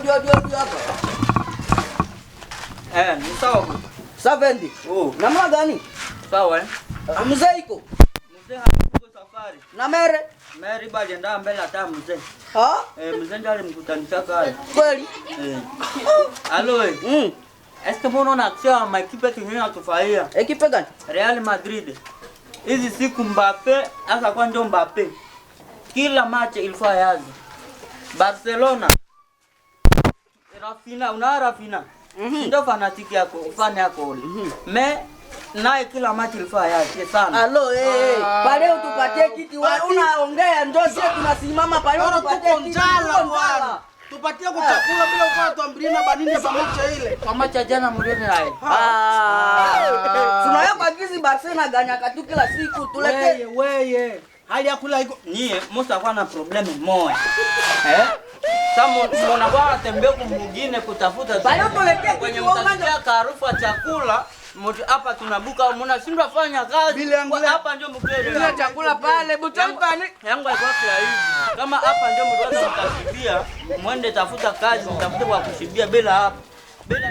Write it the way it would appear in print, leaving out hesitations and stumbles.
Odi odi odi hapa. Eh, ni sawa bwana. Savendi. Oh. Namna gani? Sawa eh. Mzee iko Mzee hapo safari. na mere. Mary balienda mbele hata mzee. Ha? Eh, mzee ndiye alimkutanisha kale. Kweli? Eh. Alo. Eh. Est-ce que mbona una action ya maéquipe kingine natufurahia? Équipe gani? Real Madrid. Hizi siku Mbappe, hasa kwa ndio Mbappe. Kila match ilikuwa yazi. Barcelona. Raphinha, una Raphinha. Ndio fanatique yako, fan yako ule. Mais naye kila match ilikuwa yazi sana. Alo, eh, pale utupatie kiti wewe unaongea ndio sisi tunasimama pale Bora utupatie tuko kiti. njala Tuko bwana. njala. Tupatie kwa chakula bila kwa tuambirie na banini pamoja ile. Kwa match ya jana mliona naye. Ah. Tunayo kwa gizi Barcelona ganyaka tu kila siku tulete. Weye weye. Hali ya kula iko Nyie mutakuwa na problème moya. Eh? Sasa mnakuwa tembea kumugine kutafuta Pale utuletee kwenye kiti wewe mtasikia kaharufu ya chakula mtu hapa tunabuka mnashindwa fanya kazi. Bila Kwa angle- hapa ndio mkweli. Bila chakula pale butani. Yangu alikuwa kila hivi. Kama hapa ndio mtu mtashibia, mwende tafuta kazi, mtafute kwa kushibia bila hapa. Bila